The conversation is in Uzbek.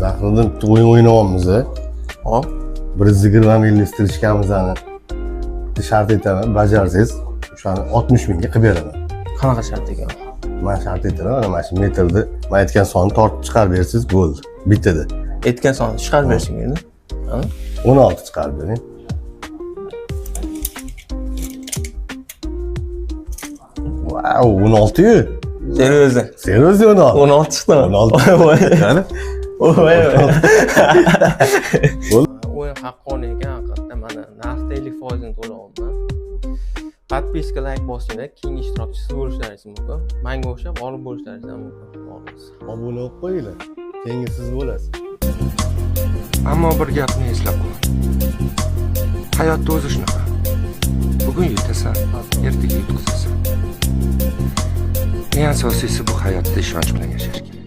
Zahriddin, bitta o'yin o'ynayapmiz. Hop. 120 minglik стрижка mizni bitta shart aytaman, bajarsangiz o'shani 60 mingga qilib beraman. Qanaqa shart ekan? Man shart aytaman, mana shu metrda man aytgan sonni tortib chiqarib bersangiz bo'ldi. Bittada. Aytgan sonni chiqarib berishing endi. 16 chiqarib bering. Vau, 16 yu. Серьезно? Серьезно, 16. 16 chiqdimi? 16. Voy. Qani? Voy. Bo'ldi. O'yin haqqoniy ekan haqiqatda. Mana narxda 50%ini to'layapman. Подписка, layk bosinglar, keyingi ishtirokchi siz bo'lishlaringiz mumkin. Menga o'xshab g'olib bo'lishlaringiz ham mumkin. Obuna bo'lib qo'yinglar. Keyingi siz bo'lasiz. Ammo bir gapni eslab qol. Hayotda o'zi shunaqa. Bugun yutasan, ertaga yutqizasan. Eng asosiysi, bu hayotda ishonch bilan yashash kerak.